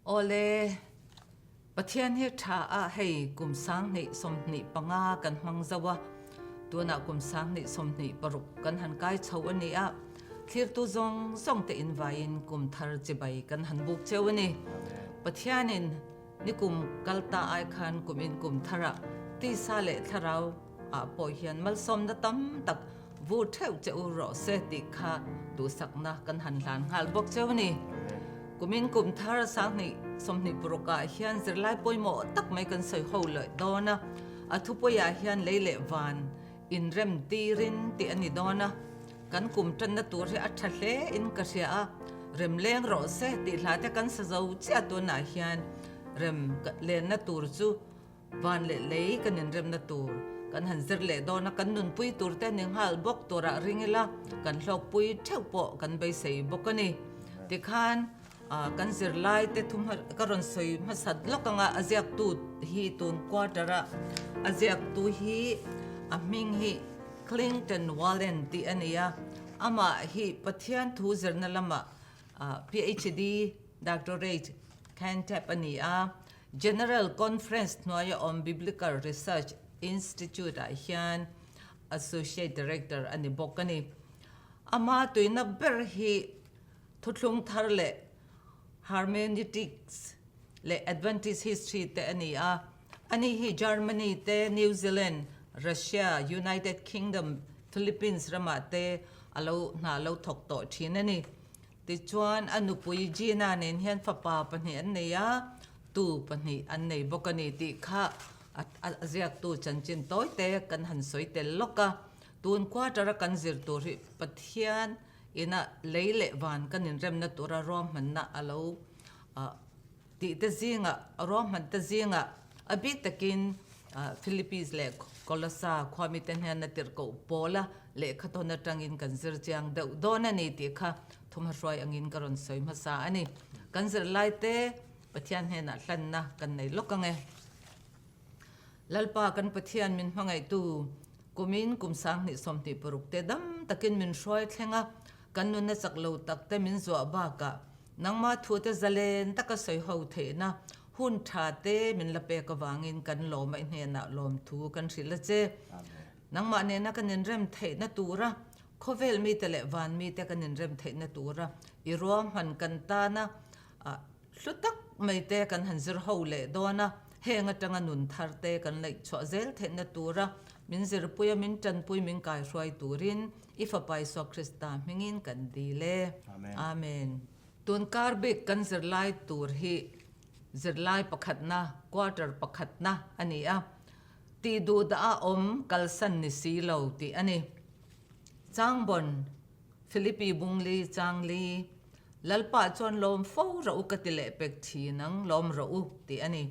Awle, Pathian hi tha a hei kum 2025 kan hmang zo a, tunah kum 2026 kan han kai chho a ni a, thlirtu zawng zawng te invaiin kum thar chibai kan han buk cheu a ni. Pathianin nikum kal ta ai khan kum in kum tharah tisa leh thlarau ah pawh hian malsawmna tam tak vu theuh che u rawh se tih kha duhsakna kan han hlan nghal bawk cheu a ni. Kumin kum thar 2026 ah hian zirlai pawimawh tak mai kan sawi ho leh dawn a, a thupuiah hian lei leh van inrem tirin tih a ni dawn a, kan kum tanna tur hi a tha hle in ka hria a, rem leng rawh se tih hla te kan sa zo chiah tunah hian rem lenna tur chu Van leh lei kan inremna tur kan han zir leh dawn a, kan nunpui tur te ni nghal bawk turah ring ila kan hlawkpui theuh pawh kan beisei bawk a ni. Tikhan kan zirlai te thu ka rawn sawi hmasat lawk anga a ziaktu hi tun quarter a a ziaktu hi a hming hi Clinton Wallen tih a ni a, amah hi Pathian thu zirna lamah PhD Doctorate Cantep a ni a, General Conference hnuaia awm Biblical Research Institute-ah hian Associate Director a ni bawk a ni. Ama tuina ber hi thuthlung thar leh Hermeneutics leh Adventist History te a ni a. Ani hi Germany te, New Zealand, Russia, United Kingdom, Philippines ramah te a lo hna lo thawk tawh thin a ni. Tichuan, a nupui Gina nen hian fapa pahnih an nei a, tu pahnih an nei bawk a ni tih kha a ziaktu chanchin tawi te kan han sawi tel lawk a. Tun quarter-a kan zir tur hi Pathian ina lei leh van kan inremna tura ruahmanna a lo tih te zingah, ruahman te zingah a bik takin Philippines leh Kolosa khuamite hian a tirhkoh pawla lehkha tawn atangin kan zir chiang deuh dawn a ni tih kha thumhahruai angin ka rawn sawi hmasa a ni. Kan zirlaite Pathian hnenah hlanna kan nei lawk ang e. Lalpa kan Pathian min hmangaihtu kumin kum 2026 te dam takin min hruai thleng a, kan nunna chak lo tak te min zuah bakah Nangmah thute zalen taka sawi ho theihna hun tha te min la pek avangin kan lawm a, i hnenah lawmthu kan hrilh a che. Nangmah nena kan inrem theihna tura khawvel mite leh van mite kan inrem theihna tura i ruahman kan tana hlu tak mai te kan han zir ho leh dawn a, heng atanga nun thar te kan laihchhuah zel theihna tura min zirpui a, min tanpui min kaihruai turin I Fapa Isua Krista hmingin kan dil e. Amen. Tun kar bik kan zirlai tur hi zirlai pakhatna, quarter pakhatna a ni a. Tih duh dah a awm kalsan ni si lo tih a ni. Changbawn, Philippi Bungli, Changli, Lalpa chuan lawm fo rawh u ka ti leh pek thin ang, lawm rawh u tih a ni.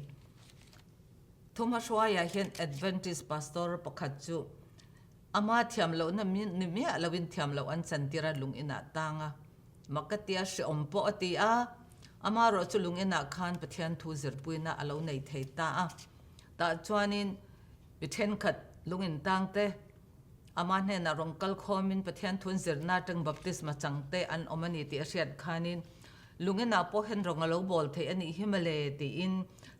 Thumhahruaiah hian Adventist pastor pakhat chu Ama thiam lohna ni miah loin thiam loh an chantir a lung inah tang a, mak ka tia hreawm pawh a ti a, ama erawh chu lung inah khan Pathian thu zirpuina a lo nei thei ta a. Tah chuanin mi thenkhat lung in tang te, ama hnenah rawn kal khawmin Pathian thu an zirna atang baptisma chang te an awm a ni tih a hriat khanin lung inah pawh hian rawn a lo bawl theih a nih hi mawle tiin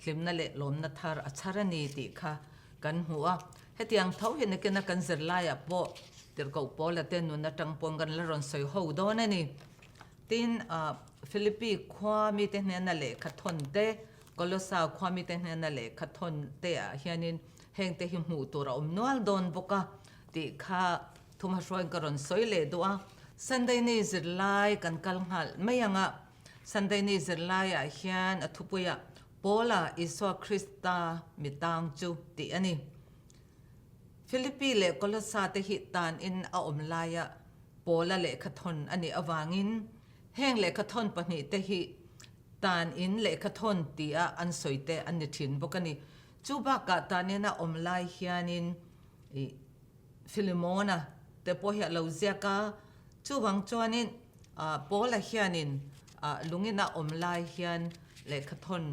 hlimna leh lawmna thar a chhar a ni tih kha kan hmu a. Hetiang tho hi nakina kan zirlaiah pawh tirhkoh Paula te nun atang pawn kan la rawn sawi ho dawn a ni. Tin, Philippi khua mite hnena lehkha thawn te, Kolosa khua mite hnena lehkha thawn te ah hianin hengte hi hmuh tur a awm nual dawn bawk a tih kha thumhahruaiin ka rawn sawi leh duh a. Sunday ni zirlai kan kal nghal mai ang a, Sunday ni zirlaiah hian a thupuiah Paula Isua Krista mi tang chu tih a ni. Philippi leh Kolossa te hi tan in a awm laia Paula lehkha thawn a nih avangin heng lehkha thawn pahnih te hi tan in lehkha thawn tia an sawi te an ni thin bawk a ni. Chu bakah tan in a awm lai hianin ih Philemona te pawh hi a lo ziak a, chuvang chuanin Paula hianin lungin a awm lai hian lehkha thawn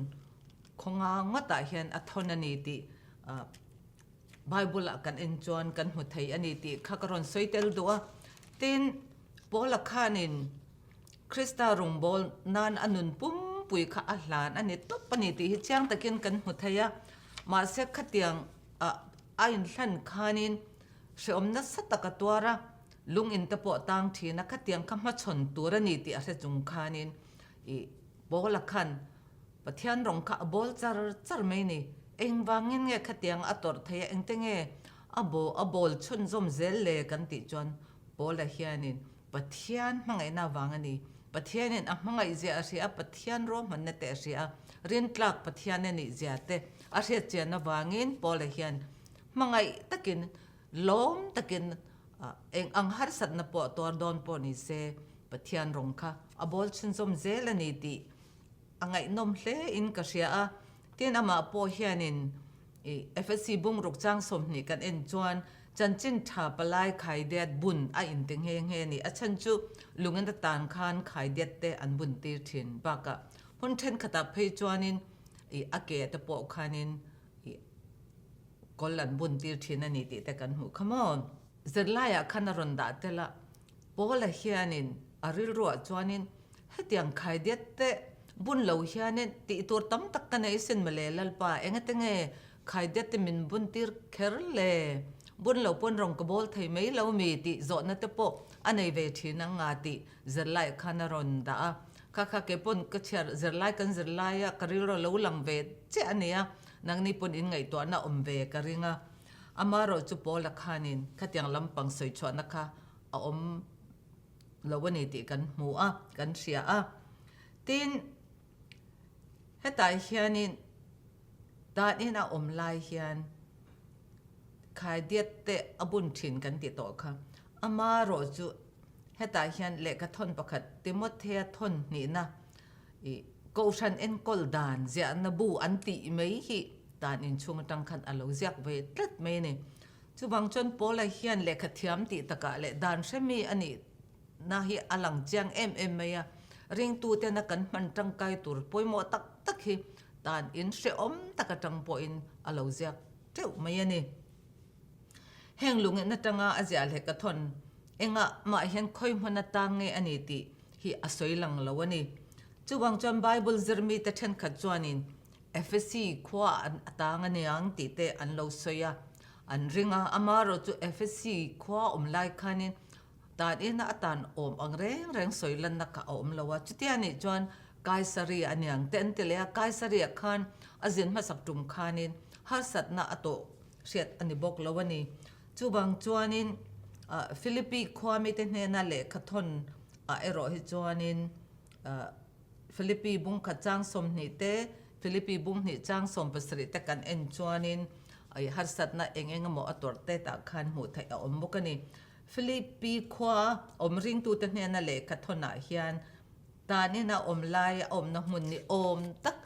khawnga ngawtah hian a thawn a ni tih Bible-ah kan en chuan kan hmu thei a ni tih kha ka rawn sawi tel duh a. Tin, Paula khanin Krista rawngbâwl nân a nun pum. pumpui kha a hlan a ni tawp a ni tih hi chiang takin kan hmu thei a. Mahse khatiang ah a inhlan khanin hrehawm nasa tak a tuar a, lung in te pawh tang thin a, khatiang kha hmachhawn tur a ni tih a hre chung khanin ih Paula khan Pathian rawng kha a bawl char char mai ni. Engvangin nge khatiang a tawrh thei a, engte nge a baw a bawl chhunzawm zel le kan tih chuan Paula hianin Pathian hmangaihna avang a ni. Pathianin a hmangaih zia a hria a, Pathian ruahmanna te a hria a, rintlak Pathian a nih zia te a hriat chian avangin Paula hian hmangaih takin, lawm takin eng ang harsatna pawh tuar dawn pawh ni se Pathian rawng kha a bawl chhunzawm zel a ni tih a ngaihnawm hle in ka hria a. Tin amah pawh hianin i FSC bungruk chang 20 kan en chuan chanchin tha palai khaidiat bun a inti nghe nghe a ni. A chhan chu lungin atan khan khaidiat te an bun tir thin bakah hmun thenkhatah phei chuanin i a ke te pawh khanin i kawl an bun tir thin a ni tih te kan hmuh kha maw. Zirlaiah khan a rawn dah tel a, Paula hianin a rilruah chuanin hetiang khaidiat te bun lo hianin tih tur tam tak ka nei sin mawle Lalpa, engate nge khaidiat te min bun tir kher le? Bun lo pawn rawng ka bawl thei mai lo mi tih zawhna te pawh a nei ve thin ang nga tih zirlai khan a rawn dah a. Kha kha kei pawn ka chhiar zirlai kan zirlai a ka rilru a lo lang ve chiah a nia, nangni pawn in ngaihtuahna awm ve ka ring a. Amaherawhchu Paula khanin khatiang lampang sawi chhuahna kha a awm lo a ni tih kan hmu a, kan hria a. Tin, hetah hianin danin a awm lai hian khaidiat te a bun thin kan ti tawh kha. Amaherawh chu hetah hian lehkha thawn pakhat Timothea thawn hnihna ih Kohhran enkawl dan ziahna bu an tih mai hi dan inchhung atang khan a lo ziak ve tlat mai a ni. Chuvang chuan Paula hian lehkha thiam tih takah leh dan hremi a nih na hi a lang chiang em em mai a, ringtutena kan hman tangkai tur pawimawh tak tak hi dan in hrehawm tak atang pawhin a lo ziak teuh mai a ni. Heng lungin atanga a ziah leh ka thawn engah mah hian khawi hmun atang nge a ni tih hi a sawi lang lo a ni. Chuvang chuan Bible zirmite thenkhat chuanin Ephesi khua a tang a niang tih te an lo sawi a, an ring a. Amaherawh chu Ephesi khua awm lai khanin tan ina a tan awm ang reng reng sawi lanna kha a awm lo a. Chutia nih chuan Kaisaria a niang te an ti leh a, Kaisaria khan a zin hmasak tum khanin harsatna a tawh hriat a ni bawk lo a ni. Chuvang chuanin Philippi khua mite hnena lehkha thawn ah erawh hi chuanin Philippi bung khat chang 20 te, Philippi bung hnih chang 70 te kan en chuanin i harsatna eng eng emaw a tawrh te tah khan hmuh theih a awm bawk a ni. Philippi khua awm ringtute hnena lehkha thawnah hian tanin a awm lai a awmna hmun ni awm tak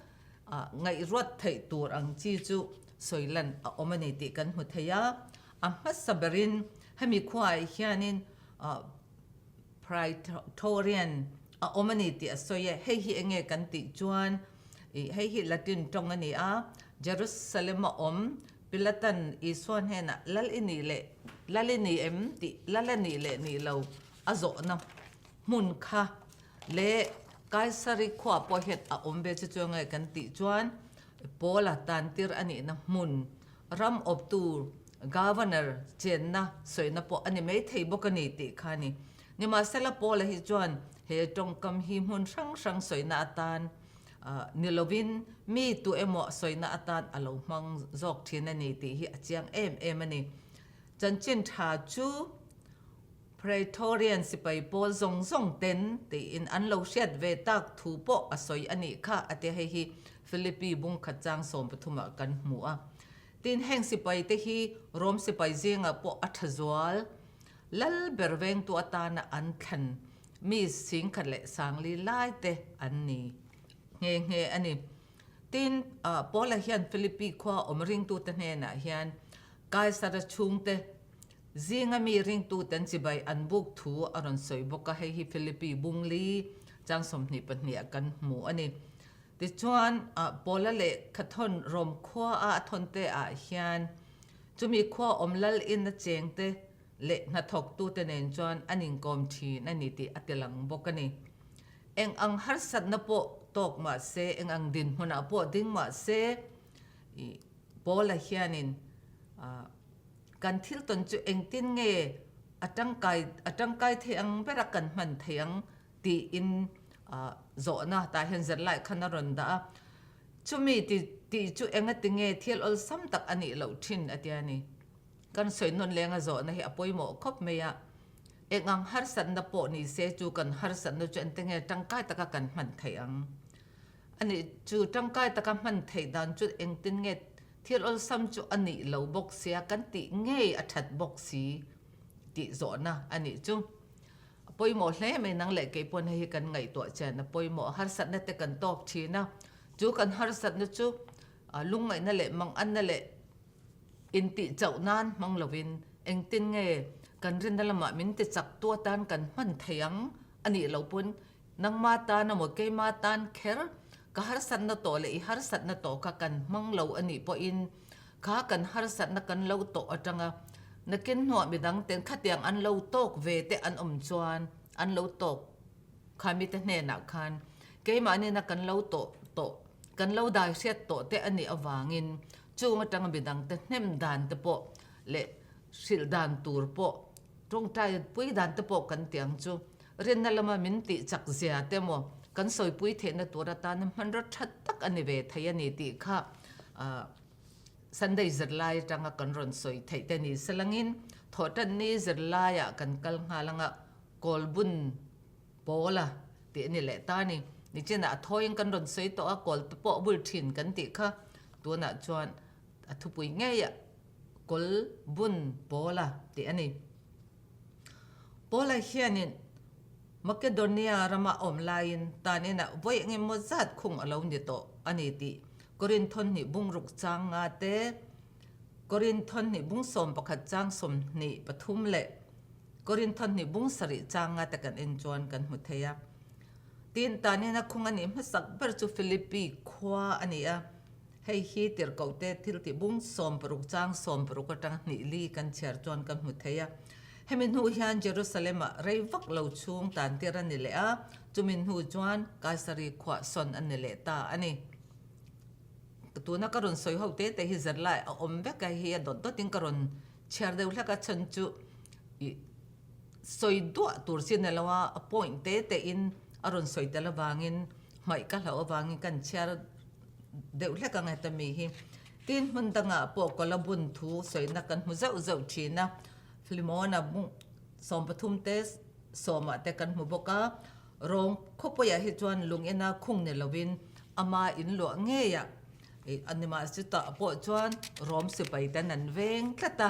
ngaihruat theih tur ang chi chu sawi lan a awm a ni tih kan hmu thei a. A hmasa berin hemi khuaah hianin Praetorian a awm a ni tih a sawi a, hei hi enge kan tih chuan ih hei hi Latin tawng a ni a, Jerusalem a awm Pilatan Isua hnenah Lal i nih leh Lal i ni em tih Lal a nih leh nih lo a zawhna hmun kha leh Kaisari khua pawh hian a awm ve chu chu enge kan tih chuan Paula tantir a nihna hmun ram awptu Governor chenna sawina pawh a ni maithei bawk a ni tih kha a ni. Nimahsela Paula hi chuan he tawngkam hi hmun hrang hrang sawina atan ni lovin mi tu emaw sawina atan a lo hmang zawk thin a ni tih hi a chiang em em a ni. Chanchin tha chu Praetorian sipai pawl zawng zawng ten tiin an lo hriat ve tak thu pawh a sawi a nih kha a ti a, hei hi Philippi bungkhat chang 13 ah kan hmu a. Tin, heng sipai te hi Rom sipai zingah pawh a tha zual. Lal ber vengtu atana an thlan mi 10,000 leh 40,000 lai te an ni nghe nghe a ni. Tin, Paula hian Philippi khua awm ringtute hnenah hian Kaisara chhungte zinga mi ringtuten chibai an buk thu a rawn sawi bawk a, hei hi Philippi bungli chang 22 ah kan hmu a ni. Tichuan, Paula lehkha thawn Rom khua a a thawn te ah hian chumi khua awm lal in a cheng te leh hnathawktute nen chuan an inkawm thin a ni tih a ti lang bawk a ni. Eng ang harsatna pawh. tawk mah se, eng ang dinhmunah pawh ding mah se, ih Paula hianin kan thil tawn chu engtin nge a tangkai a tangkai thei ang bera kan hman thei ang tiin zawhna tah hian zirlai khan a rawn dah a. Chumi ti tih chu engati nge thil awlsam tak a nih loh thin a tia ni. Kan sawi nawn lenga zawhna hi a pawimawh khawp mai a. Eng ang harsatna pawh ni se chu kan harsatna chu engti nge tangkai taka kan hman theih ang? A nih chu tangkai taka hman theih dan chu engtin nge thil awlsam chu a nih lo bawk sia kan tih ngei a that bawk si tih zawhna a nih chu. A pawimawh hle mai nang leh kei pawn hei hi kan ngaihtuah chian a pawimawh harsatna te kan tawk thin a, chu kan harsatna chu lungngaihna leh manganna leh intih chauh nan hmang lovin engtin nge kan rinna lamah min ti chak tu atan kan hman thei ang a nih loh pawn nangma tan emaw keima tan kher ka harsatna tawh leh i harsatna tawh kha kan hmang lo a nih pawhin Kha kan harsatna kan lo tawh atanga nakin hnuah midang ten khatiang an lo tawk ve te an awm chuan an lo tawk kha mite hnenah khan keimahni-na kan lo tawh tawh kan lo dai hriat tawh te a nih avangin chung atanga midang te hnem dan te pawh leh hrilh dan tur pawh tawngtai pui dan te pawh kan ti ang chu rinna lama min tih chak zia te emaw kan sawipui theihna tur atana hmanraw tha tak a ni ve thei a ni tih kha ah Sunday zirlai atanga kan rawn sawi theih te ni selangin thawhtanni zirlaiah kan kal nghal anga Kawlbun Pawla tih a ni leh ta a ni. Nichinah a thawiin kan rawn sawi tawh a, kawl te pawh a bul thin kan tih kha tunah chuan a thupui ngeiah Kawlbun Pawla tih a ni. Pawla hianin Makedonia rama awm laiin tan inah vawi engemaw zat khung a lo ni tawh a ni tih Korinthon hnih bungruk chang nga te, Korinthon hnih bung 11 chang 23 leh Korinthon hnih bung sarih chang nga te kan en chuan kan hmu thei a. Tin, tan ina khung a nih hmasak ber chu Philippi khua a ni a. Hei hi tirhkohte thil tih bung 60 chang 60 atanga hnih li kan chhiar chuan kan hmu thei a. Hemi hnu hian Jerusalem-ah rei vak lo chhung tan tir a ni leh a, chumi hnu chuan Kaisari khuah sawn a ni leh ta a ni. Tuna ka rawn sawi ho te te hi zirlai a awm vek a, hei hi a dawt dawtin ka rawn chhiar deuh hlek a, chhan chu ih sawi duah tur chi ni lo a, a point te te in a rawn sawi tel avangin hmaih ka hlauh avangin kan chhiar deuh hlek ang heta mi hi. Tin hmun dangah pawh kawla bun thu sawina kan hmu zauh zauh thin a, Filimona bung 13 te sawmah te kan hmu bawk a, Rawng khawpuiah hi chuan lung ina khung ni lovin ama in luah ngeiah ih a ni mah chutah pawh chuan Rawm sipai ten an veng tlat a,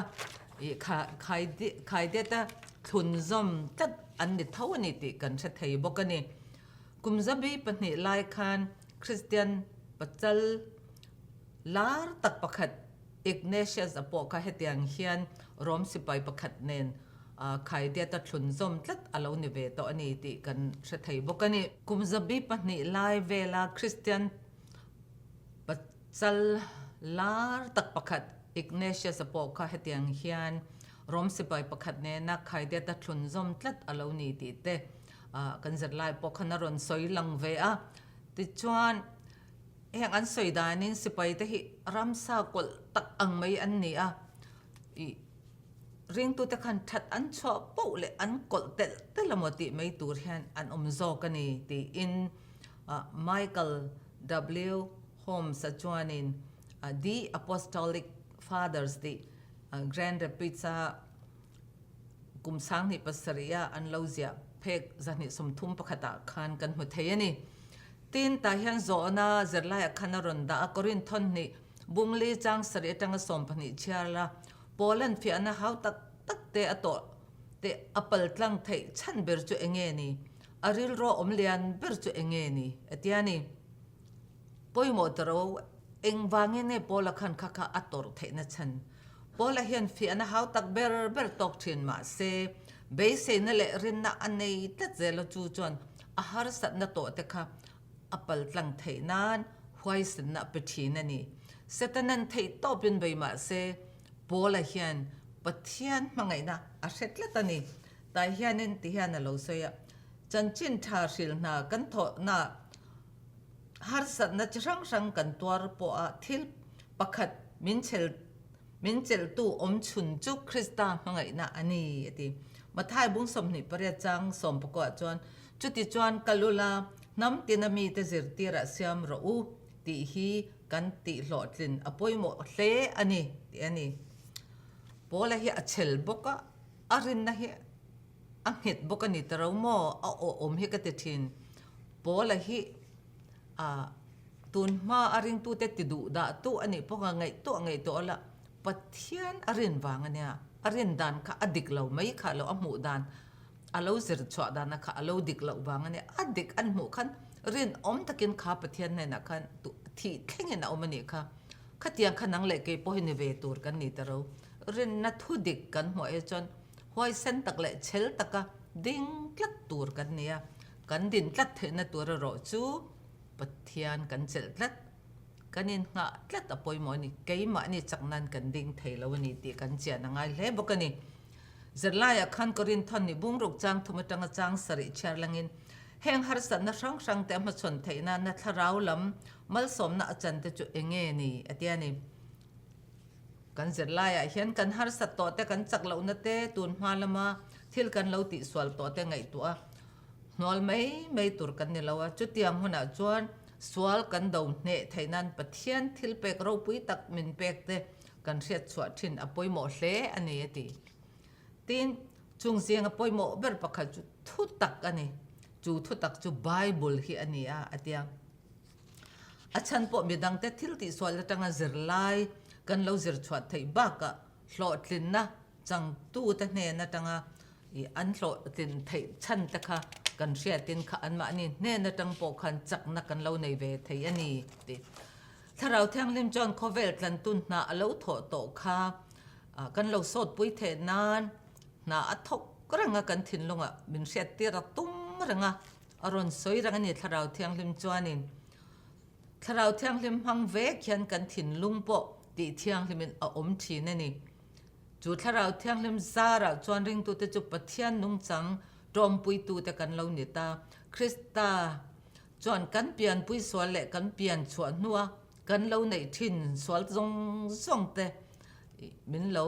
ih kha khai khai det a thlun zawm tlat an ni tho a ni tih kan hre thei bawk a ni. Kum zabi pahnih lai khan Kristian pachal lar tak pakhat Ignatius-a pawh kha hetiang hian Rom sipai pakhat nen khaidiata thlun zawm tlat a lo ni ve tawh a ni tih kan hre thei bawk a ni. Kum zabi pahnih lai vela Kristian pachal lar tak pakhat Ignatius-a pawh kha hetiang hian Rom sipai pakhat nena khaidiata thlun zawm tlat a lo ni tih te kan zirlai pawh khan a rawn sawi lang ve a. Tichuan, heng an sawi danin sipai te hi ramsa kawlh tak ang mai an ni a, ih ringtute khan that an chhuah poh leh an kawlh telh telh emaw tih mai tur hian an awm zawk a ni tiin Michael W. Holmes-a chuanin The Apostolic Fathers tih Grand Rapids-a Kum 27 a an lo ziah phek 231 ah khan kan hmu thei a ni. Tin, tah hian zawhna zirlaiah khan a rawn dah a, Korinthon hnih bungli chang sarih atanga 12 chhiar la, Paula'n fiahna hau tak tak te a tawh te a pal tlang theih chhan ber chu eng nge ni? A rilru a awm lian ber chu eng nge ni? A ti a ni. Pawimawh ta ro, engvangin nge Paula khan kha kha a tawrh theihna chhan? Paula hian fiahna hau tak ber ber tawk thin mah se, beiseina leh rinna a nei tlat zel a chu chuan a harsatna tawh te kha a pal tlang theih nan huaisenna a pe thin a ni. Setanan theih tawpin bei mah se, Paula hian Pathian hmangaihna a hre tlat a ni. Tah hianin ti hian a lo sawi a, Chanchin tha hril hna kan thawhna. harsatna chi hrang hrang kan tuar pawha thil pakhat min chel min chelhtu awm chhun chu Krista hmangaihna a ni, a ti. Mathai bung 28 chang sawmpakuah chuan, Chuti chuan kal ula, hnam tina mite zirtirah siam rawh u, tih hi kan tihhlawhtlin a pawimawh hle a ni, tih a ni. Paula hi a chel bawk a, a rinna hi a nghet bawk a ni ta ro maw? A awhawm hi ka ti thin. Paula hi ah tun hma a ringtute ti duh dah tu a nih pawh kha ngaihtuah ngaihtuah la, Pathian a rin vang a nia, a rin dan kha a dik lo mai kha lo a hmuh dan a lo zir chhuah dana kha a lo dik loh vang a nia, a dik an hmuh khan rinawm takin kha Pathian hnenah khan thih thlengin a awm a nih kha. Khatiang kha nang leh kei pawh hi ni ve tur kan ni ta ro. Rinna thu dik kan hmuah hi chuan huaisen tak leh chhel taka ding tlat tur kan ni a, kan din tlat theihna tur erawh chu Pathian kan chelh tlat, kan innghah tlat a pawimawh a ni. Keimahni chak nan kan ding thei lo a ni tih kan chian a ngai hle bawk a ni. Zirlaiah khan Korinthawn nih bungruk chang thum atanga chang sarih chhiar langin heng harsatna hrang hrang te a hmachhawn theih nana thlarau lam malsawmna a chan te chu eng nge ni a ti a ni. Kan zirlaiah hian kan harsat tawh te, kan chak lohna te, tun hma lama thil kan lo tihsual tawh te ngaihtuah a hnual mai mai tur kan ni lo a. Chutiang hunah chuan sual kan do hneh theih nan Pathian thil pek ropui tak min pek te kan hriat chhuah thin a pawimawh hle a ni a ti. Tin, chung zinga pawimawh ber pakhat chu thutak a ni. Chu thutak chu Bible hi a ni a, a ti a. A chhan pawh midangte thil tihsual atanga zirlai kan lo zir chhuah theih bakah hlawhtlinna changtute hnen atanga ih an hlawhtlin theih chhan te kha kan hriatin kha anmahni hnen atang pawh khan chakna kan lo nei ve thei a ni tih. Thlarau Thianghlim chuan khawvel tlantun hna a lo thawh tawh kha kan lo sawtpui theih nan hna a thawk reng a kan thinlungah min hriattir a tum reng a. A rawn sawi reng a ni Thlarau Thianghlim chuanin Thlarau Thianghlim hmang vek hian kan thinlung pawh tih thianghlimin a awm thin a ni. Chu Thlarau Thianghlim zarah chuan ringtute chu Pathian nungchang tawmpuitute kan lo ni ta. Krista chuan kan pianpui sual leh kan pian chhuah hnua kan lo neih thin sual zawng zawng te min lo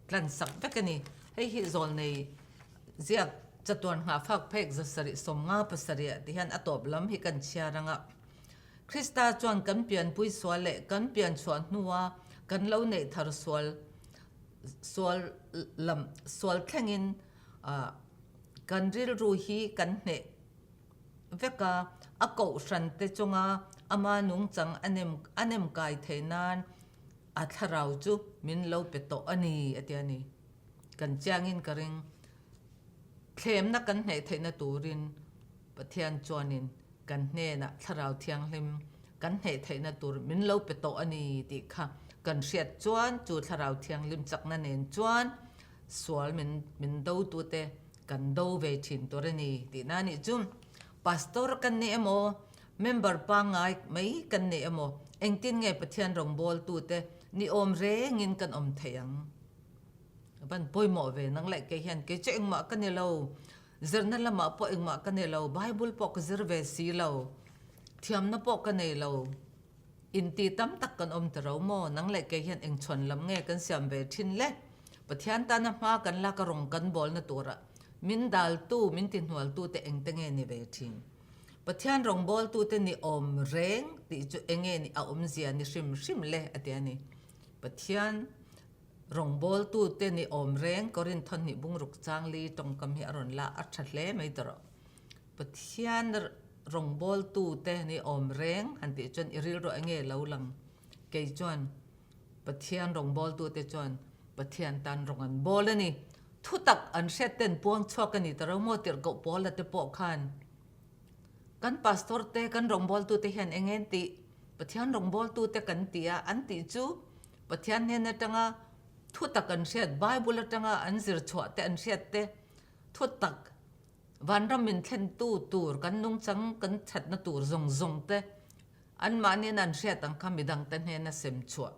tlansak vek a ni. Hei hi zawlnei Ziak chatuan nghahfak phek 757 ah ti hian a tawp lam hi kan chhiar ang a. Krista chuan kan pianpui sual leh kan pian chhuah hnua kan lo neih thar sual sual lam sual thlengin kan rilru hi kan hneh vek a, a kohhran te chunga ama nungchang a nem a nem kai theih nan a thlarau chu min lo pe tawh a ni a ti a ni. Kan chiangin ka ring. Thlemna kan hneih theihna turin Pathian chuanin kan hnenah Thlarau Thianghlim kan hneih theihna tur min lo pe tawh a ni tih kha kan hriat chuan chu Thlarau Thianghlim chakna nen chuan sual min min dotute kan do ve thin tur a ni tihna a nih chu. Pastor kan ni emaw, member pangngai mai kan ni emaw, engtin nge Pathian rawngbawltute ni awm rengin kan awm theih ang? Van pawimawh ve nang leh kei hian kei chu engmah ka ni lo, zirna lamah pawh engmah ka ni lo, Bible pawh ka zir ve si lo, thiamna pawh ka nei lo, inti tam tak kan awm ta ro maw? Nang leh kei hian eng chhuan lam nge kan siam ve thin le? Pathian tana hma kan lak a rawng kan bawlna turah min daltu, min tihnualtute engte nge ni ve thin? Pathian rawngbawltute ni awm reng tih chu enge ni a awmzia ni hrim hrim le a ti a ni. Pathian Rawngbawltute ni awm reng Korinth hnih bungruk changli tawngkam hi a rawn la a tha hle mai tawh rawh. Pathian rawngbawltute ni awm reng han tih chuan i rilru enge lo lang? Kei chuan Pathian rawngbawltute chuan Pathian tan rawng an bawl a ni. Thutak an hriat ten puang chhuak a ni ta ro maw tirhkoh Paula te pawh khan kan pastor te kan rawngbawltute hian enge an tih? Pathian rawngbawltute kan ti a, an tih chu Pathian hnen atanga thutak an hriat, Bible atanga an zir chhuah te an hriat te, thutak vanram min thlentu tur kan nungchang kan thatna tur zawng zawng te anmahniin an hriat ang kha midangte hnena sem chhuah.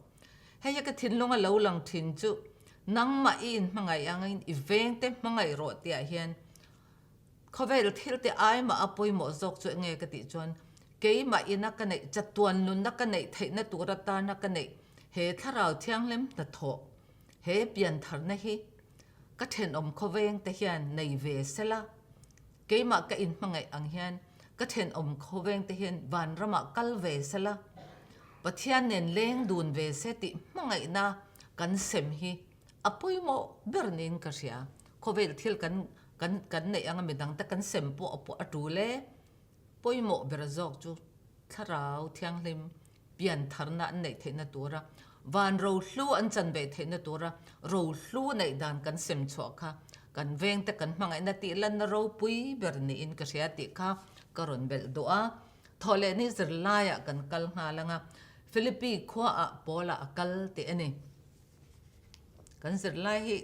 Hei hi ka thinlung a lo lang thin chu nangmah i inhmangaih angin i vengte hmangaih rawh tihah hian Khawvel thil te ai mah a pawimawh zawk chu enge ka tih chuan. Keimah ina ka neih, chatuan nunna ka neih theihna tur atana ka neih he Thlarau Thianghlim hnathawh, he piantharna hi ka thenawm khawveng te hian nei ve sela, keimah ka inhmangaih ang hian ka thenawm khawveng te hian vanramah kal ve sela, Pathian nen leng dun ve se tih hmangaihna kan sem hi a pawimawh ber niin ka hria. Khawvel thil kan kan kan neih anga midangte kan sem pawh a pawh a tul e. Pawimawh ber zawk chu Thlarau Thianghlim piantharna an neih theihna tura van rohlu an chan ve theihna tura rohlu neih dan kan sem chhuah kha kan vengte kan hmangaihna tih lanna ropui ber niin ka hria tih kha ka rawn belh duh a. Thawhlehni zirlaiah kan kal nghal anga Philippi khuaah Paula a kal tih a ni. Kan zirlai hi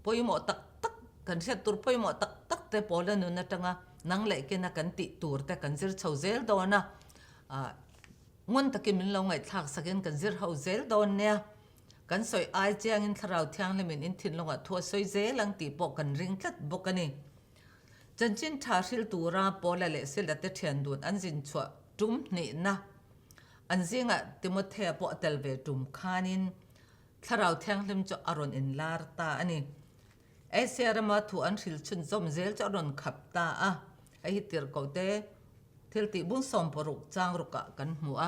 pawimawh tak tak, kan hriat tur pawimawh tak tak te Paula nun atanga nang leh kena kan tih tur te kan zir chho zel dawn a. Ngun takin min lo ngaihthlak sakin kan zir ho zel dawn nia. Kan sawi ai chiangin Thlarau Thianghlimin in thinlungah thu a sawi zel ang tih pawh kan ring tlat bawk a ni. Chanchin tha hril tura Paula leh Sila te thian dun an zin chhuah tum hnihna an zingah Timothea pawh a tel ve tum khanin Thlarau Thianghlim chu a rawn inlar ta a ni. Asia rama thu an hril chhunzawm zel chu a rawn khap ta a, hei hi tirhkoh te thil tih bung 60 chang rukah kan hmu a.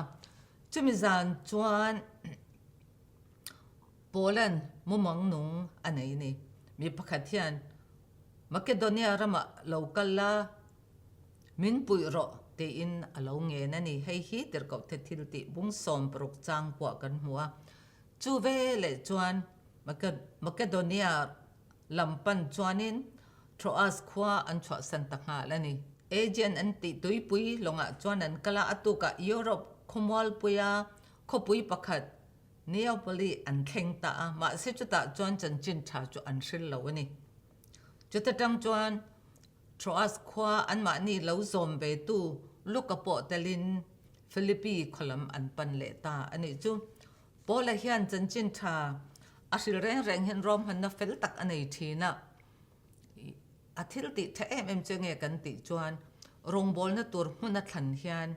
Chumi zan chuan Poland mumang nung a nei ni. Mi pakhat hian Makedonia ramah lo kal la, min puih rawh tiin a lo ngen a ni. Hei hi tirhkoh te thil tih bung 60 chang pawh kan hmu a. Chu veleh chuan Makedonia lam pan chuanin Troas khua an chhuahsan ta nghal a ni. Aegean an tih tuipui lawngah chuan an kal a, a tukah Europe khawmualpuia khawpui pakhat Neapoli an thleng ta a, mahse chutah chuan chanchin tha chu an hril lo a ni. Chuta tang chuan Troas khua anmahni lo zawm vetu Luka pawh telin Philippi khaw lam an pan leh ta a nih chu. Paula hian chanchin tha a hril reng reng hian ruahmanna fel tak a nei thin a. A thil tih tha em em chu nge kan tih chuan rawngbawlna tur hmun a thlan hian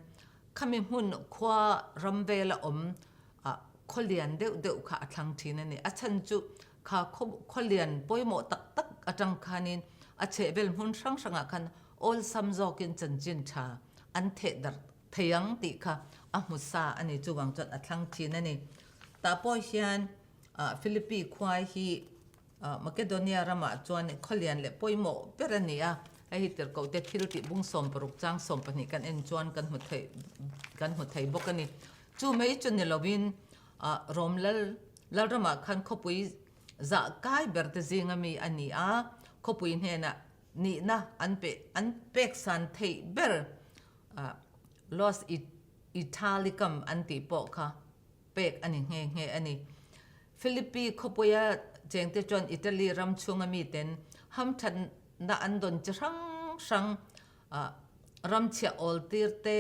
khami hmun khua ram vela awm khaw lian deuh deuh kha a thlang thin a ni. A chhan chu kha khaw lian pawimawh tak tak atang khanin a chhehvel hmun hrang hrangah khan awlsam zawkin chanchin tha an theh darh thei ang tih kha a hmu sa a ni. Chuvang chuan a thlang thin a ni. Tah pawh hian Philippi khua hi Makedonia ramah chuan khaw lian leh pawimawh ber a ni a, hei hi tirhkoh te thil tih bung 60 chang 12 kan en chuan kan hmu thei kan hmu thei bawk a ni. Chu mai chu ni lovin Rom lal lalramah khan khawpui zah kai ber te zinga mi a ni a, khawpui hnenah nihna an pe an pek san theih ber Los Italicum an tih pawh kha pek a ni nghe nghe a ni. Philippi khawpuia chengte chuan Italy ram chhunga miten hamthatna an dawn chi hrang hrang ram chhiah awl tir te,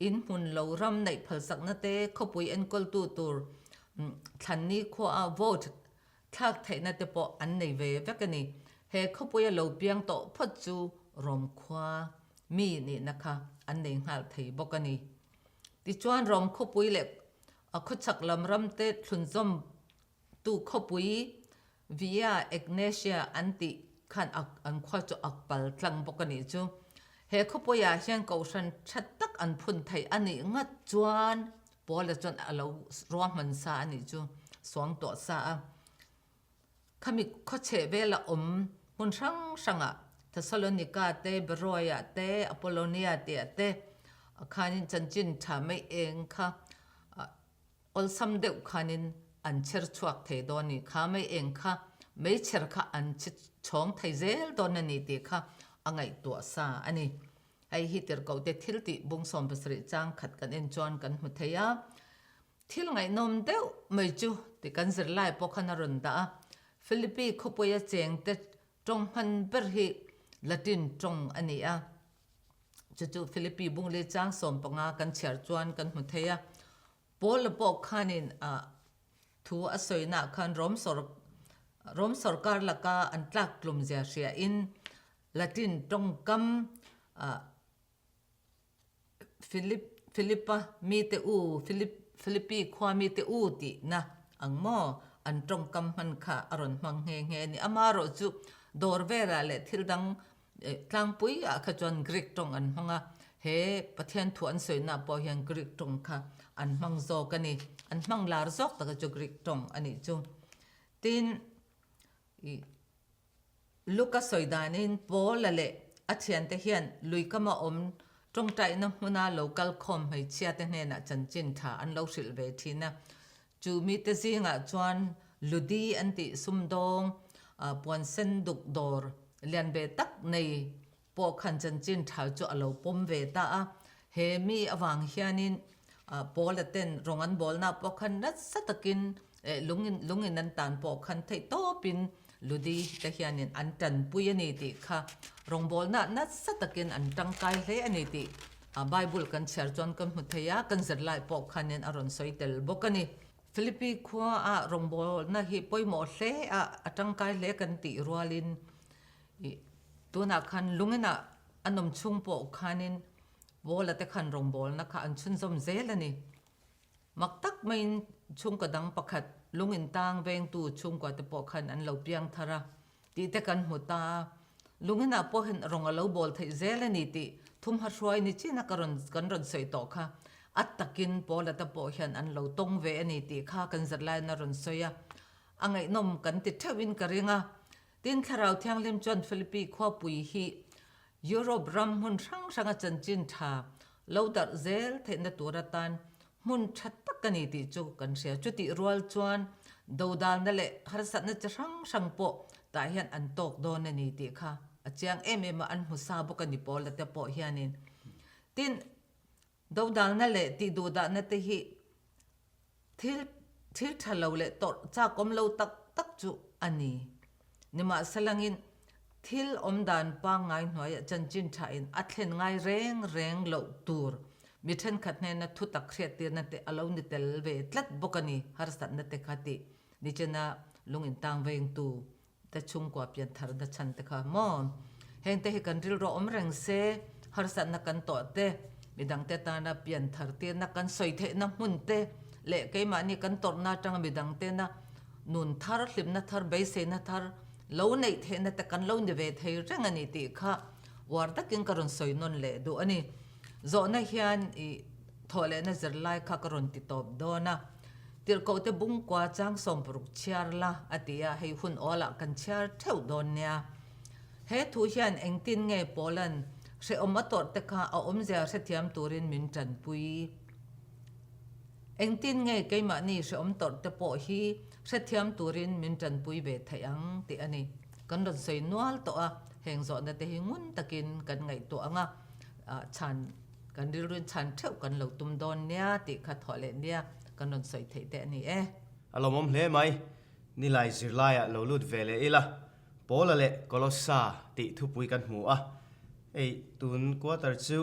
in hmun lo ram neih phalsakna te, khawpui enkawltu tur thlanni khuaa vote thlak theihna te pawh an nei ve vek a ni. He khawpuia lo piang tawh phawt chu Rom khua mi nihna kha an nei nghal thei bawk a ni. Tichuan Rom khawpui leh a khawchhak lam ramte thlunzawmtu khawpui Via Egnatia an tih khan an khua chu a pal tlang bawk a nih chu. He khawpuiah hian kohhran tha tak an phun theih a nih ngat chuan Paula chuan a lo ruahman sa a nih chu, suang tawh sa a. Khami khawchheh vela awm hmun hrang hrangah Thessalonika te, Beroia te, Apollonia tih te khanin chanchin tha mai eng kha awlsam deuh khanin an chher chhuak thei dawn a ni. Kha mai eng kha meichher kha an chhi chhawng thei zel dawn a ni tih kha a ngaihtuah sa a ni. Hei hi tirhkohte thil tih bung 70 chang khat kan en chuan kan hmu thei a. Thil ngaihnawm deuh mai chu tih kan zirlai pawh khan a rawn dah a, Philippi khawpuia chengte tawng hman ber hi Latin tawng a ni a, chu chu Philippi bungli chang 15 kan chhiar chuan kan hmu thei a. Paula pawh khanin thu a sawinaah khan Rom sawr Rom sawrkar laka an tlak tlum zia hriain Latin tawngkam. Philip, Philipa mite u, Philip, Philippi khua mite u tihna ang maw? An tawngkam hman kha a rawn hmang nghe nghe a ni. Amaherawh chu dawr velah leh thil dang tlangpui ah kha chuan Greek tawng an hmang a, he Pathian thu an sawina pawh hian Greek tawng kha an hmang zawk a ni. An hmang lar zawk taka chu Greek tawng a nih chu. Tin, ih. Luka sawi danin Paula leh a thiante hian luikama awm tawngtaihna hmuna lo kal khawm hmeichhiate hnenah chanchin tha an lo hrilh ve thin a. Chu mite zingah chuan Ludi an tih sumdawng puan sen duk dawr lian ve tak nei pawh khan chanchin tha chu a lo pawm ve ta a. He mi avang hianin Paula ten rawng an bawlna pawh khan nasa takin lungin an tan pawh khan theih tawpin Ludi te hianin an tanpui a ni tih kha rawngbawlna nasa takin an tangkai hle a ni tih Bible kan chhiar chuan kan hmu thei a, kan zirlai pawh khanin a rawn sawi tel bawk a ni. Philippi khuaah rawngbawlna hi pawimawh hle a, a tangkai hle kan tih rualin tunah khan lunginah a nawm chhung pawh khanin Paula te khan rawngbawlna kha an chhunzawm zel a ni. Mak tak maiin chhungkaw dang pakhat lung intang vengtu chhungkua te pawh khan an lo piang thar a tih te kan hmu ta a. Lung inah pawh hian rawng a lo bawl theih zel a ni tih thumha hruai ni chin a ka rawn kan rawn sawi tawh kha. A takin Paula te pawh hian an lo tawng ve a ni tih kha kan zirlaiin a rawn sawi a. A ngaihnawm kan ti theuhin ka ring a. Tin, Thlarau Thianghlim chuan Philippi khuapui hi Europe ram hmun hrang hranga chanchin tha lo darh zel theihna tur atan hmun tha tak a ni tih chu kan hria. Chutih rual chuan dodalna leh harsatna chi hrang hrang pawh tah hian an tawk dawn a ni tih kha a chiang em em a, an hmu sa bawk a ni Paula te pawh hianin. Tin, Dodalna leh tihduhdahna te hi thil thil tha lo leh tawrh chakawm lo tak tak chu a ni. Nimahselangin, thil awm dan pangngai hnuaiah chanchin thain a thlen ngai reng reng loh tur mi thenkhat hnena thutak hriattirna te a lo ni tel ve tlat bawk a ni, harsatna te kha tih nichina lung intang vengtu te chhungkua pian tharna chhan te kha maw? Heng te hi kan rilru awm reng se, harsatna kan tawh te, midangte tana pian thar tirna kan sawi theihna hmun te leh keimahni kan tawrhna atanga midangtena nun thar, hlimna thar, beiseina thar lo neih theihna te kan lo ni ve thei reng a ni tih kha uar takin ka rawn sawi nawn leh duh a ni. Zawhna hian i thawhlehna zirlai kha ka rawn ti tawp dawn a. Tirhkohte bungkua chang sawmparuk chhiar la, a ti a, hei hun awlah kan chhiar theuh dawn nia. He thu hian engtin nge Paula'n hrehawm a tawrh te kha a awmzia hrethiam turin min tanpui? Engtin nge keimahni hrehawm tawrh te pawh hi hrethiam turin min tanpui ve theih ang tih a ni. Kan rawn sawi nual tawh a, heng zawhna te hi ngun takin kan ngaihtuah ang a, chhan Kan rilruin chhan theuh kan lo tum dawn nia tih kha thawh leh nia kan rawn sawi theih teh a ni e. A lawmawm hle mai. Nilai zirlaiah lo lut ve leh ila, Paula leh Kolossa tih thupui kan hmu a. Hei tun quarter chu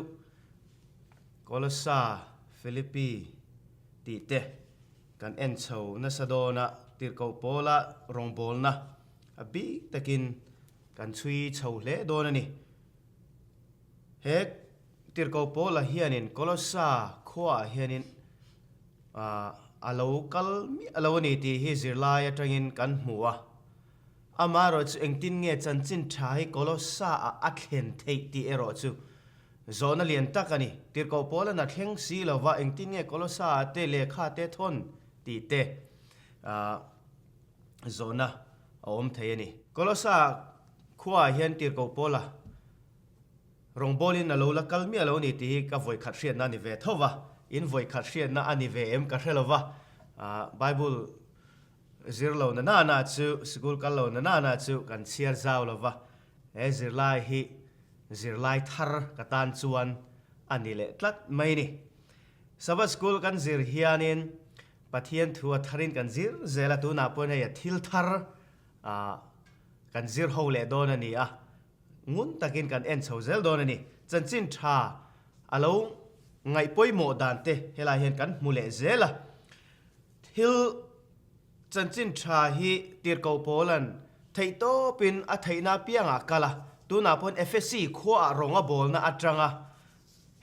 Kolossa, Philippi tih te kan en chho nasa dawn a, Tirhkoh Paula rawngbawlna a bik takin kan chhui chho hle dawn a ni. He Tirhkoh Paula hianin Kolossa khuaah hianin a lo kal miah lo a ni tih hi zirlai atangin kan hmu a. Amaherawh chu engtin nge chanchin tha hi Kolossa-ah a thlen theih tih erawh chu zawhna lian tak a ni. Tirhkoh Paula'n a thleng si lova engtin nge Kolossa-ah te lehkha te thawn tih te zawhna a awm thei a ni. Kolossa khuaah hian Tirhkoh Paula Rawngbawlin a lo la kal miah lo ni tih hi ka vawikhat hriatna a ni ve tho va, in vawikhat hriatna a ni ve em ka hre lo va, Bible zir lo na nana chu, sikul kal lo na nana chu kan chhiar zau lo va, he zirlai hi zirlai thar ka tan chuan a ni leh tlat mai ni. Sabbath school kan zir hianin Pathian thu a tharin kan zir zel a, tunah pawhin hei a thil thar kan zir ho leh dawn a ni a, Ngun takin kan en chho zel dawn a ni. Chanchin tha a lo ngaih pawimawh dan te helai hian kan hmu leh zel a. Thil chanchin tha hi Tirhkoh Paula'n theihtawpin a theihna apiangah a kal a. Tunah pawhin Efesi khuaah rawng a bawlna atanga.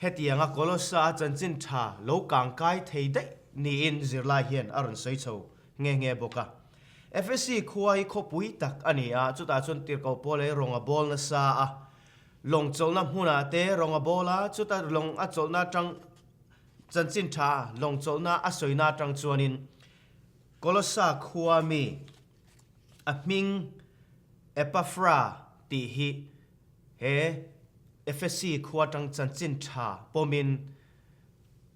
Hetianga Kolossa a chanchin tha lo kangkai thei daih niin zirlai hian a rawn sawi chho nghe nghe bawk a. Efesi khua hi khawpui tak a ni a, chutah chuan tirhkoh Paula hi rawng a bawl nasa a. Lawng chawlhna hmunah te rawng a bawl a, chuta lawng a chawlhna atang chanchin tha lawng chawlhna a sawina atang chuanin Kolossa khua mi a hming Epaphra tih hi he Efesi khua atang chanchin tha pawmin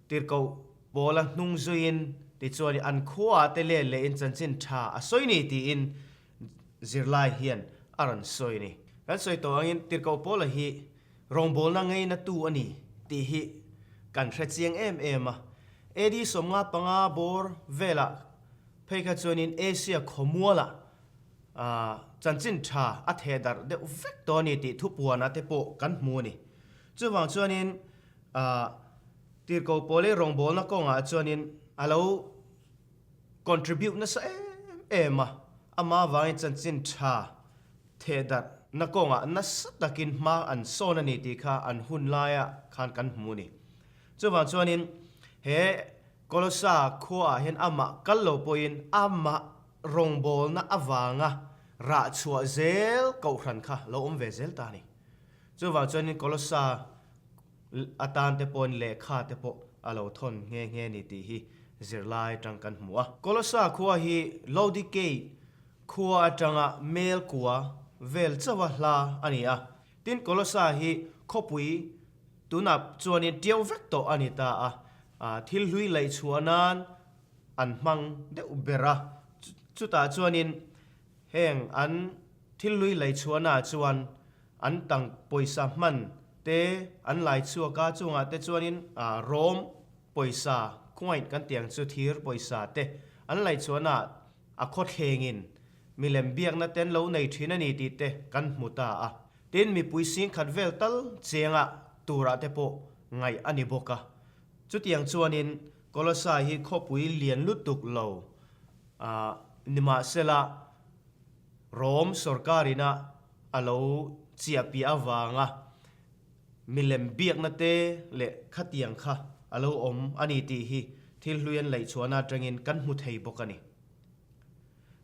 Tirhkoh Paula hnung zuiin tichuan an khuaah te let lehin chanchin tha a sawi ni tiin zirlai hian a rawn sawi a ni. Kan sawi tawh angin Tirhkoh Paula hi rawngbawlna ngeina tu a ni tih hi kan hre chiang em em a. AD 55 bawr velah phei kha chuanin Asia khawmualah chanchin tha a theh darh deuh vek tawh a ni tih thupuanah te pawh kan hmu a ni. Chuvang chuanin Tirhkoh Paul-i rawngbawlna kawngah chuanin a lo contribute nasa em em a, amah avangin chanchin tha theh darhna kawngah nasa takin hma an sawn a ni tih kha an hun laia khan kan hmu a ni. Chuvang chuanin he Kolossa khuaah hian amah kal lo pawhin amah rawngbawlna avanga rah chhuah zel kohhran kha lo awm ve zel ta a ni. Chuvang chuanin Kolossa atan te pawhin lehkha te pawh a lo thawn nghe nghe ni tih hi zirlai atang kan hmu a. Kolossa khua hi Laodikei khua atanga mel kua vel chauha hla a ni a. Tin, Kolossa hi khawpui tunah chuanin tiau vek tawh a ni ta a. Thil hlui laih chhuah nan an hmang deuh ber a. Chutah chuanin heng an thil hlui laih chhuahnaah chuan An tang pawisa hman te an lai chhuak a, chungah te chuanin rawm pawisa coin kan tih ang chu thir pawisa te an lai chuan a a khawthlengin milem biakna te an lo nei thin a ni tih te kan hmu ta a. Tin, mipui singkhat vel tal chenga turah te pawh ngaih a ni bawk a. Chutiang chuanin Kolosai hi khawpui lian lutuk lo nimahsela Rom sorkarina a lo chiah piah avanga milem biakna te leh khatiang kha a lo awm a ni tih hi thil hlui an laihchhuahna atangin kan hmu thei bawk a ni.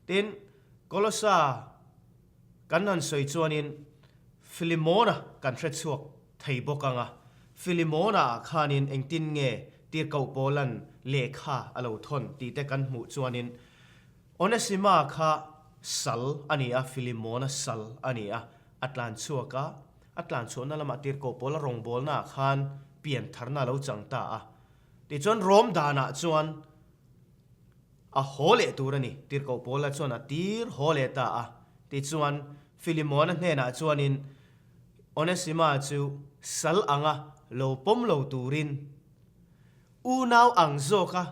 Tin, Kolossa kan han sawi chuanin Filimona kan hre chhuak thei bawk ang a, Filimona-ah khanin engtin nge Tirhkoh Paula'n lehkha a lo thawn tih te kan hmuh chuanin Onesima kha sal a ni a, Filimona sal a ni a, a tlan chhuak a, a tlan chhuahna lamah Tirhkoh Paula rawngbawlnaah khan pian tharna a lo chang ta a. Tichuan Rom danah chuan a haw leh tur a ni, Tirhkoh Paula chuan a tir haw leh ta a. Tichuan Filimona hnenah chuanin Onesima chu sal anga lo pawm lo turin unau ang zawka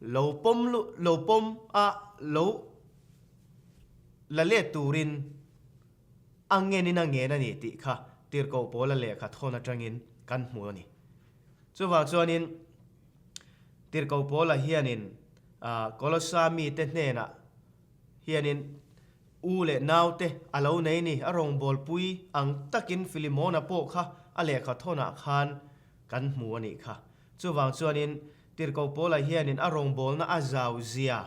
Lo pawm lo pawm a lo la let turin a ngenin a ngen a ni tih kha Tirhkoh Paula lehkha thawn atangin kan hmu a ni. Chuvang chuanin Tirhkoh Paula hianin Kolossa mite hnenah hianin u leh naute a lo nei ni, a rawngbawlpui ang takin Filimona pawh kha a lehkha thawnah khan kan hmu a nih kha. Chuvang chuanin Tirhkoh Paula hianin a rawngbawlna a zau zia,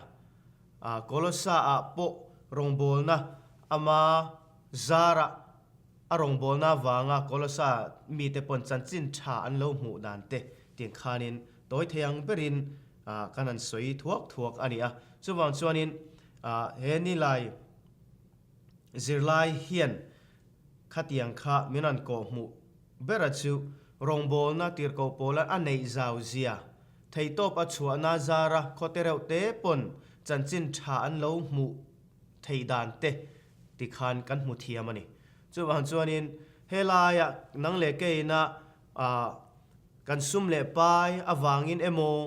Kolossa-ah pawh rawngbawlna ama zara a rawngbawlna avanga Kolossa mite pawn chanchin tha an lo hmuh dan te tiang khanin tawi thei ang berin kan han sawi thuak thuak a ni a. Chuvang chuanin he nilai zirlai hian khatiang kha min rawn kawhhmuh Bera chu rawngbawlna tirhkoh pawla a neih zau zia, theihtawp a chhuahna zara khawte reuh te pawn chanchin tha an lo hmuh theih dan te ti khan kan hmu thiam a ni. Chuvang chuanin helaia nang leh keina kan sum leh pai avangin emaw,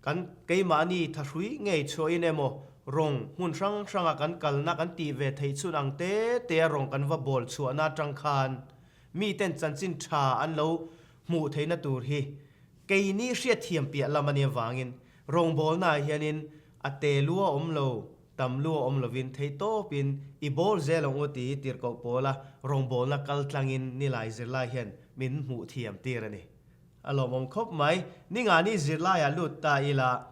kan keimahni thahrui ngei chhuahin emaw rawng hmun hrang hranga kan kalna kan tih ve theih chhun ang te te a rawng kan va bawl chhuahna atang khan Miten chanchin tha an lo hmuh theihna tur hi keini hriatthiam piah lam a nih avangin rawngbawlnaah hianin a te lu a awm lo, tam lu a awm lovin theihtawpin i bawl zel ang u tih tirhkoh pawla rawngbawlna kal tlangin nilai zirlai hian min hmuh thiam tir a ni. A lawmawm khawp mai. Ningani zirlaiah lut ta ila,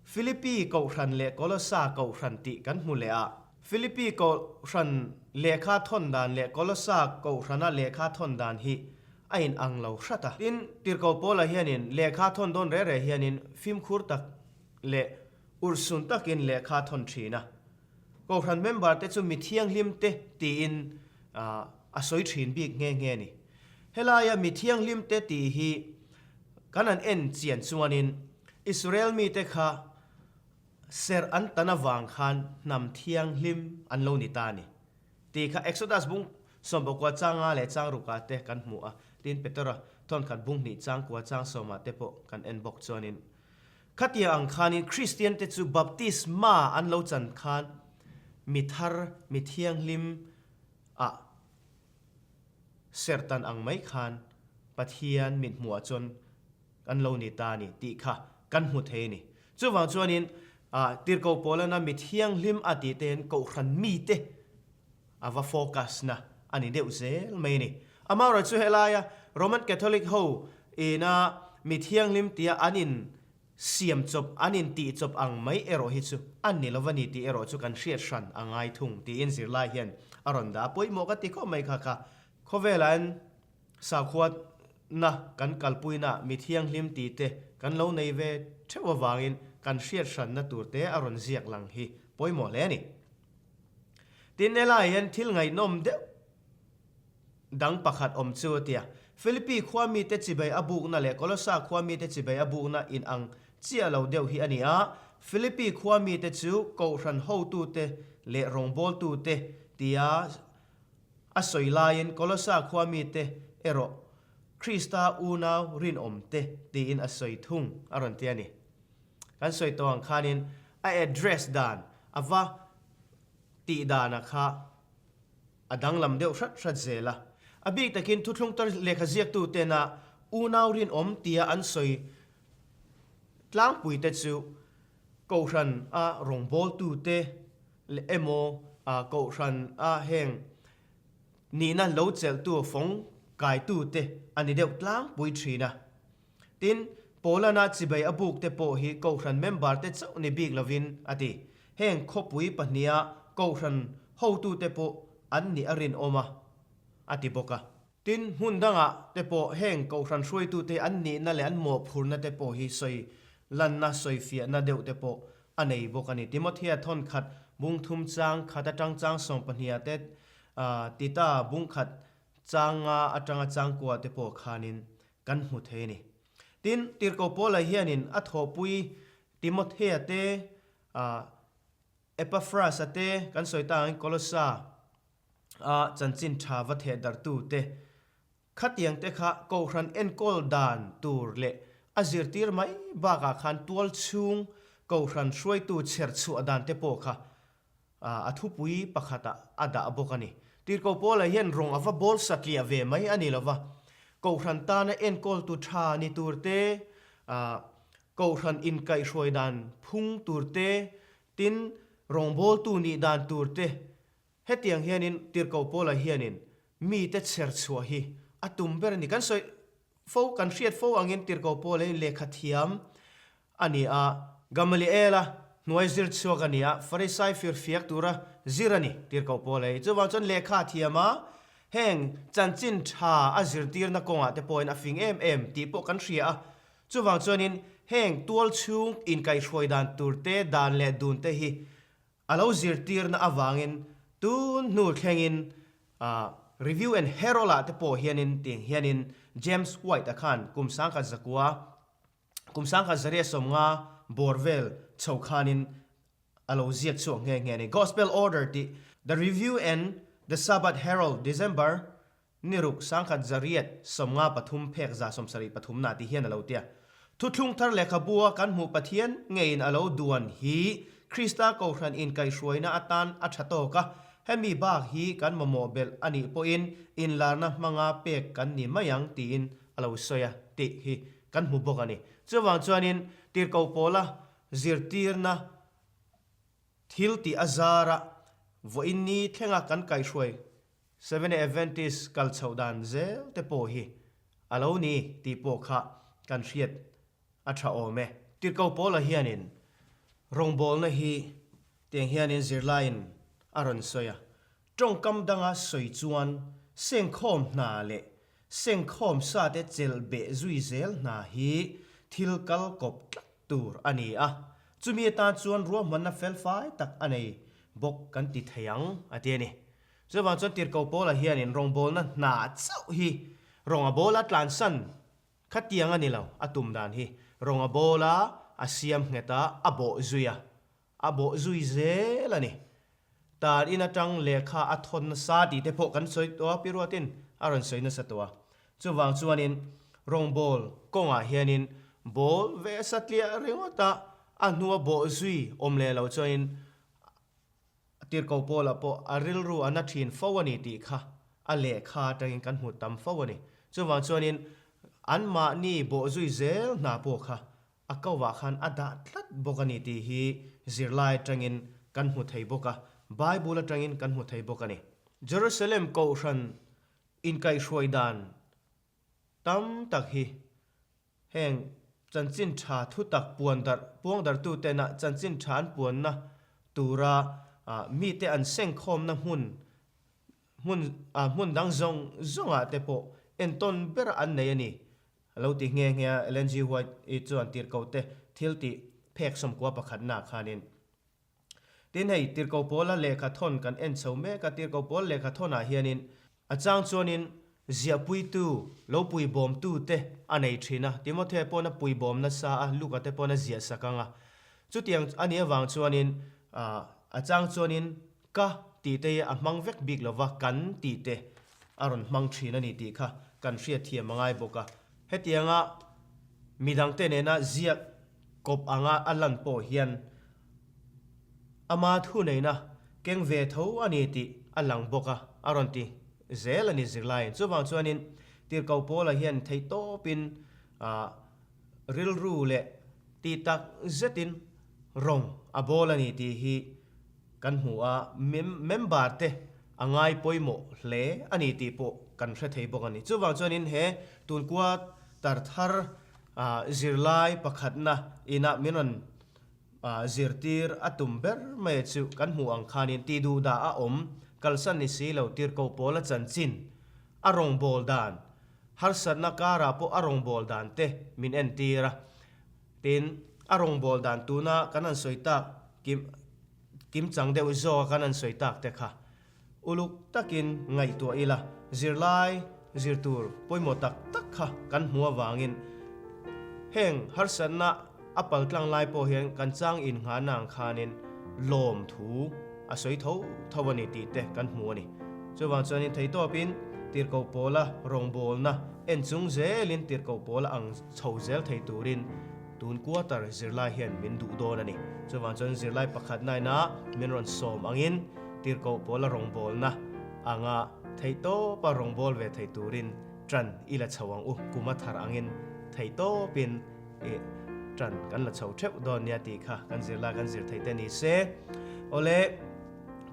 Philippi Kohhran leh Kolossa Kohhran tih kan hmu leh a. Philippi Kohhran lehkha thawn dan leh Kolossa Kohhrana lehkha thawn dan hi a in ang lo hrat a. Tin, Tirhkoh Paula hianin lehkha thawn dawn reh reh hianin fimkhur tak leh urhsun takin lehkha thawn thin a. Kohhran member te chu mi thianghlim te tiin a sawi thin bik nghe nghe a ni. Helaia mi thianghlim te tih hi kan han en chian chuanin Israel mite kha serh an tan avang khan hnam thianghlim an lo ni ta a ni tih kha Exodus bung sawmpakua changa leh changrukah te kan hmu a, tin Petera thawnkhat bung hnih changkua chang sawmah te pawh kan en bawk chuanin Khatiang ang khanin Kristiante chu baptisma an lo chan khan mi thar, mi thianghlim ah serhtan ang mai khan Pathian mithmuhah chuan kan lo ni ta a ni tih kha kan hmu thei a ni. Chuvang chuanin Tirhkoh Paulana mi thianghlim a tih te hian Kohhran mite a va focus na a ni deuh zel mai a ni. Amaherawhchu chu helaia Roman Catholic ho ina mi thianghlim tia an in siam chawp, an in tih chawp ang mai erawh hi chu a ni lo va ni tih erawh chu kan hriat hran a ngai thung tiin zirlai hian a rawn dah a pawimawh ka ti khawp mai kha kha. Khawvelah hian sakhua na kan kalpuina mi thianghlim tih te kan lo nei ve theuh avangin kan hriat hranna tur te a rawn ziak lang hi pawimawh hle a ni. Tin, helaiah hian thil ngaihnawm deuh dang pakhat awm chu a ti a. Philippi khua mite chibai a bukna leh Kolossa khua mite chibai a bukna inang chiah lo deuh hi a ni a. Philippi khua mite chu Kohhran hotute leh rawngbawltute tia a sawi laiin Kolossa khua mite erawh Krista unau rinawmte tiin a sawi thung a rawn ti a ni. Kan sawi tawh ang khanin a address dan a va tih dana kha a danglam deuh hrat hrat zel a. A bik takin thuthlung tar lehkha ziaktu tena unau rinawm tia an sawi tlangpuite chu Kohhran a rawngbawltute leh emaw Kohhran a heng nihna lo chelhtu fawng kaitute a ni deuh tlangpui thin a. Tin, Paulana chibai a buk te pawh hi Kohhran member te chauh ni bik lovin a ti. Heng khawpui pahniha Kohhran hotute pawh an nih a rinawm a, a ti bawk a. Tin, hmun dangah te pawh heng Kohhran hruaitute an nihna leh an mawhphurhna te pawh hi sawi lanna, sawi fiahna deuh te pawh a nei bawk a ni. Timothea thawnkhat bung thum chang khat atang chang sawmpahniha te, Tita bung khat chang nga atanga changkua te pawh khanin kan hmu thei a ni. Tin, Tirhkoh Paula hianin a thawhpui Timothea te, Epaphras-a te, kan sawi ta angin Kolossa a chanchin tha va theh darhtu te, khatiang te kha Kohhran enkawl dan tur leh a zirtir mai bakah khan tual chhung Kohhran hruaitu chher chhuah dan te pawh kha A thupui pakhatah a dah bawk a ni. Tirhkoh Paula hian rawng a va bawl satliah ve mai a ni lo va, Kohhran tana enkawltu tha ni tur te, Kohhran inkaihhruai dan phung tur te, tin rawngbawltu nih dan tur te, hetiang hianin Tirhkoh Paula hianin mite chher chhuah hi a tum ber a ni. Kan sawi fo, kan hriat fo angin Tirhkoh Paula hi lehkha thiam a ni a, Gamaliela hnuai zir chhuak a ni a, Farisai firfiak tura zir a ni, Tirhkoh Paula hi. Chuvang chuan lehkha a thiam a, heng chanchin tha a zirtirna kawngah te pawhin a fing em em tih pawh kan hria a. Chuvang chuanin heng tual chhung inkaihhruai dan tur te, dan leh dun te hi A lo zirtirna avangin tun hnu thlengin Review and Herald ah te pawh hianin tiang hianin James White a khan kum sangkhat zakua kum sangkhat zaria sawmnga bawr vel chho khanin a lo ziak chhuak nghe nghe a ni. Gospel Order tih The Review and The Sabbath Herald December Ni ruk sangkhat zariat 53 phek za 73 na ti hian a lo tia. Thuthlung thar lehkhabua kan hmuh Pathian ngeiin a lo duan hi Krista Kohhran inkaihhruaina atan a tha tawk a, hemi bak hi kan mamawh belh a nih pawhin inlarna hmanga pek kan ni mai ang tiin a lo sawi a tih hi kan hmu bawk a ni. Chuvang chuanin Tirhkoh Pawla zirtirna thil tih a zara vawiin ni thlenga kan kaihhruai Seventh-day Adventist kal chhoh dan zel te pawh hi a lo ni tih pawh kha kan hriat a tha awm e. Tirhkoh Paula hianin rawngbawlna hi tiang hianin zirlaiin a rawn sawi a, tawngkam danga sawi chuan sengkhawm hna leh sengkhawm sate chelh beh zui zel hna hi thil kal kawp tlat tur a ni a, chumi atan chuan ruahmanna felfai tak a nei bawk kan ti thei ang a ti a ni. Chuvang chuan Tirhkoh Paula hianin rawngbawlna hna chauh hi rawng a bawla tlansan Khatiang a ni lo, a tum dan hi rawng a bawl a, a siam nghet a, a bawh zui a, a bawh zui zel a ni. Tar in atang lehkha a thawn nasa tih te pawh kan sawi tawh a, Pi Ruatin a rawn sawi nasa tawh a. Chuvang chuanin rawngbawl kawngah hianin bawl ve satliah ringawt a, a hnua bawh zui awm leh lo chuanin Tirhkoh Paula pawh a rilru a na thin fo a ni tih kha a lehkha atangin kan hmu tam fo a ni. Chuvang chuanin anmahni bawhzui zel hna pawh kha a kovah khan a dah tlat bawk a ni tih hi zirlai atangin kan hmu thei bawk a, Bible atangin kan hmu thei bawk a ni. Jerusalem Kohhran inkaihhruai dan tam tak hi Heng chanchin tha thutak puan darh puang darhtutena chanchin tha an puanna tura mite an sengkhawmna hmun hmun hmun dang zawng zawngah te pawh entawn ber an nei a ni. A lo ti nghe nghe a, Ellen G. White-i chuan tirhkohte thil tih phek sawmkua pakhatnaah khanin. Tin hei, Tirhkoh Paula lehkha thawn kan en chho mek a, Tirhkoh Paul lehkha thawnah hianin a chang chuanin ziahpuitu, lo puibawmtu te a nei thin a, Timothea pawn a puibawm nasa a, Luka te pawn a ziah sak ang a. Chutiang a nih avang chuanin a chang chuanin ka tih te hi a hmang vek bik lova, kan tih te a rawn hmang thin a ni tih kha kan hriatthiam a ngai bawk a. Hetianga midangte nena ziak kawp anga a lan pawh hian ama thuneihna keng ve tho a ni tih a lang bawk a, a rawn ti zel a ni zirlaiin. Chuvang chuanin Tirhkoh Paula hian theihtawpin rilru leh tih tak zetin rawng a bawl a ni tih hi kan hmu a, member te a ngai pawimawh hle a ni tih pawh kan hre thei bawk a ni. Chuvang chuanin he tunkua tar thar zirlai pakhatna inah min rawn zirtir a tum ber mai chu kan hmuh ang khanin tih duh dah a awm kalsan ni si lo tirhkoh pawl a chanchin a rawngbâwl dan harsatna karah pawh a rawngbâwl dan te min entir a. Tin, a rawngbâwl dan tuna kan han sawi tak kim kimchang deuh zawka kan han sawi tak te kha uluk takin ngaihtuah ila, zirlai zir tur pawimawh tak tak kha kan hmu avangin heng harsatna a paltlang lai pawh hian kan chang innghahna ang khanin lawm thu a sawi tho tho a ni tih te kan hmu a ni. Chuvang chuanin theihtawpin tirhkoh pawla rawngbawlna en chung zelin tirhkoh pawla ang chho zel thei turin tun quarter zirlai hian min duh dawn a ni. Chuvang chuan zirlai pakhat naina min rawn sawm angin tirhkoh pawla rawngbawlna anga theihtawpa rawngbâwl ve thei turin ṭan i la chho ang u. Kum a thar angin theihtawpin i ṭan kan la chho ṭheuh dawn nia tih kha kan zirlai kan zir thei te ni se. Awle,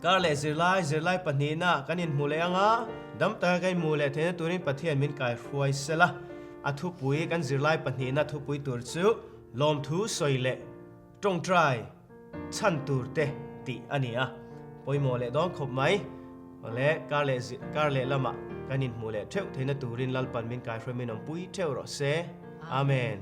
kar leh zirlai, zirlai pahnihna kan inhmu leh ang a, dam taka kan inhmu leh theihna turin Pathian min kaihruai sela. A thupui kan zirlai pahnihna thupui tur chu lawmthu sawi leh tawngtai chhan tur te tih a ni a, pawimawh leh dawn khawp mai. Awle, kar leh kar leh lamah kan inhmuh leh theuh theihna turin Lalpan min kaihruai min awmpui theuh rawh se. Amen.